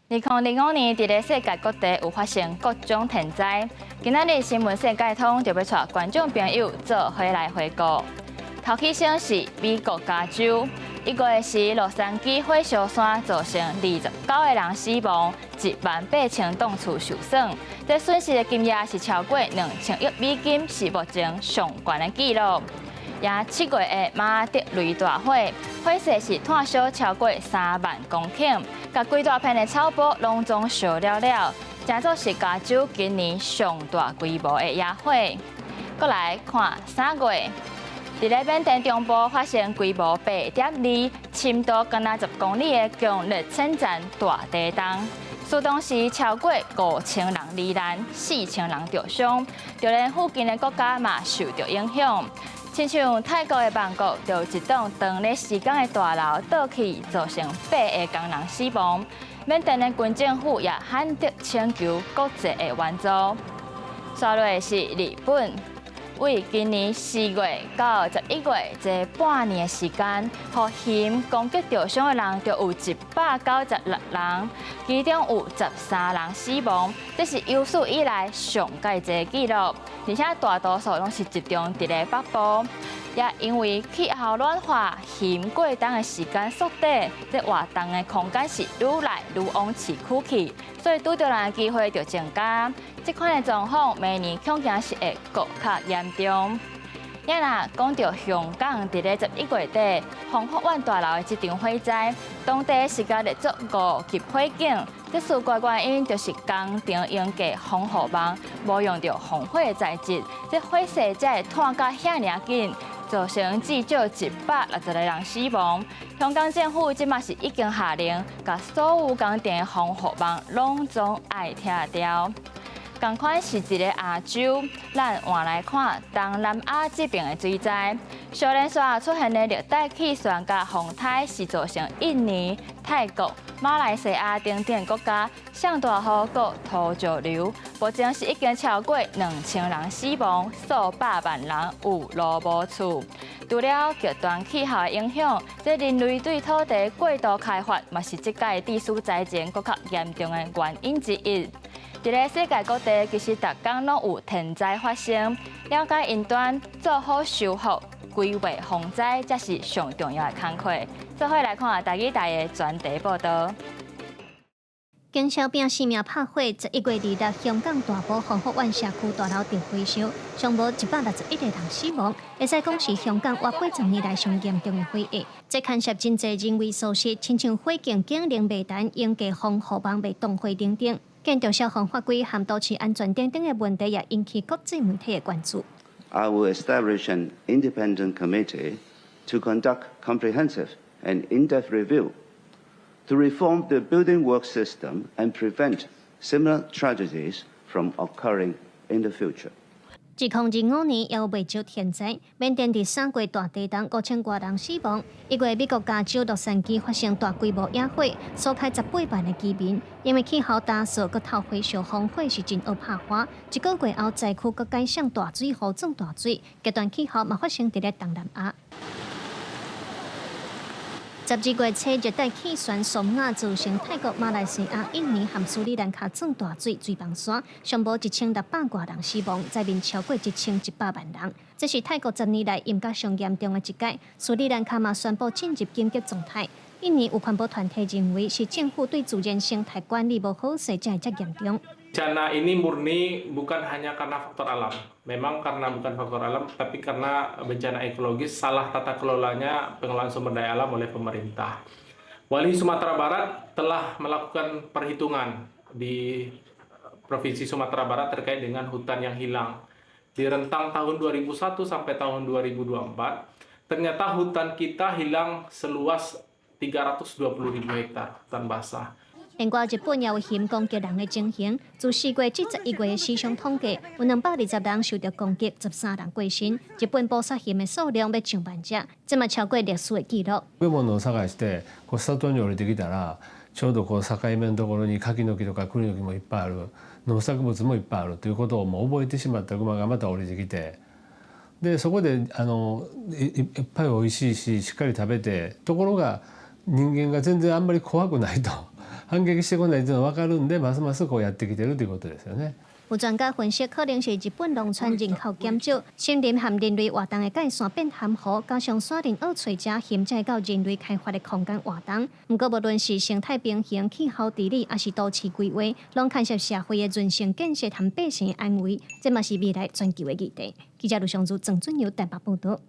2025年，佇咧世界各地有發生各種天災。今仔日新聞世界通就欲帶觀眾朋友做伙來回顧。頭起先是美國加州，1月時洛杉磯火燒山造成29個人死亡，1萬8千棟厝受損。這損失的金額是超過2000億美金，是目前上懸的紀錄。也7月的馬德雷大火，火勢是炭燒超過3萬公頃，共規大片的草埔攏總燒了了，成做是加州今年上大規模的野火。閣來看3月，佇咧緬甸中部發生規模8.2、深度敢若10公里的強烈淺層大地動，出動時超過5000人罹難，4000人著傷，就連附近的國家嘛受著影響。親像泰國的曼谷，就有一棟當咧施工的大樓倒去，造成八个工人死亡。緬甸的軍政府也罕得請求國際的援助。紲落是日本，為今年4月到11月這半年的時間，予熊攻擊著傷的人就有196人，其中有13人死亡，這是有史以來上蓋濟紀錄。而且大多數攏是集中佇咧北部，也因為氣候暖化，熊過冬的時間縮短，這活動的空間是愈來愈往市區去，所以拄著人的機會就增加。這款的狀況，每年恐驚是會閣較嚴重。也若講著香港，佇咧11月底，宏福苑大樓的這場火災，當地是共列做五級火警。這事關原因就是工程用過防護網，無用著防火材質，這火勢才會湠甲遐爾緊，造成至少160個人死亡。香港政府這馬是已經下令，共所有工程的防護網攏總愛拆掉。仝款是佇咧亞洲，咱換來看東南亞這爿的水災，小連續出現的熱帶氣旋佮風颱，是造成印尼、泰國、馬來西亞等等國家上大雨閣土石流，目前是已經超過2000人死亡，數百萬人有路無厝。除了極端氣候的影響，這人類對土地過度開發，嘛是這擺地勢災情閣較嚴重的原因之一。佇咧世界各地，其實逐工攏有天災發生，了解雲端做好修復、規劃防災，才是上重要的工課。做伙來看台語台的專題報導。經銷拼性命拍火，11月26，香港大埔宏福苑社區大樓著火燒，上無161個人死亡，會使講是香港活80年來上嚴重的火災。這牽涉真濟人為疏失，親像火警警鈴袂彈、營地防護網袂動火等等。建築消防法規和都市安全等等的問題，也引起國際媒體的關注。 I will establish an independent committee to conduct comprehensive and in-depth review to reform the building work system and prevent similar tragedies from occurring in the future. 2025年也有袂少天災，緬甸佇3月大地動，5000外人死亡。1月美國加州洛杉磯發生大規模野火，掃開18萬的居民。因為氣候乾燥，閣透火燒風火是真惡拍花。一個月後，災區閣改上大水雨轉大水，極端氣候嘛發生佇咧東南亞。12月初，熱帶氣旋索亞造成泰國、馬來西亞、印尼和斯里蘭卡轉大水、水崩山，上無1600外人死亡，災民超過1100萬人。這是泰國10年來淹甲上嚴重的一擺。斯里蘭卡嘛宣布進入緊急狀態。印尼有環保團體認為是政府對自然生態管理無好勢，才會遮嚴重。 Bencana ini murni bukan hanya karena faktor alam, memang karena bukan faktor alam, tapi karena bencana ekologis salah tata kelolanya pengelolaan sumber daya alam oleh pemerintah. Walhi Sumatera Barat telah melakukan perhitungan di Provinsi Sumatera Barat terkait dengan hutan yang hilang. Di rentang tahun 2001 sampai tahun 2024, ternyata hutan kita hilang seluas 320.000 hektar hutan basah. 另外，日本也有熊攻擊人的情形。自4月至11月的死傷統計，有220人受著攻擊，13人過身。日本捕殺熊的數量欲上萬隻，這嘛超過歷史的紀錄。食べ物を探してこう里に降りてきたら、ちょうどこう境目のところに柿の木とか栗の木もいっぱいある、農作物もいっぱいあるということをもう覚えてしまった熊がまた降りてきて、でそこでいっぱい美味しいし、しっかり食べて、ところが人間が全然あんまり怖くないと。反撃してこないというのは分かるんで、ますますこうやってきてるということですよね。有專家分析，可能是日本農村人口減少，森林和人類活動的界線變含糊，加上山林僫揣遮限制到人類開發的空間活動。毋過，無論是生態平衡、氣候治理，抑是都市規劃，攏牽涉社會的韌性建設和百姓的安危，這嘛是未來全球的議題。記者盧尚如、鄭俊友台北報導。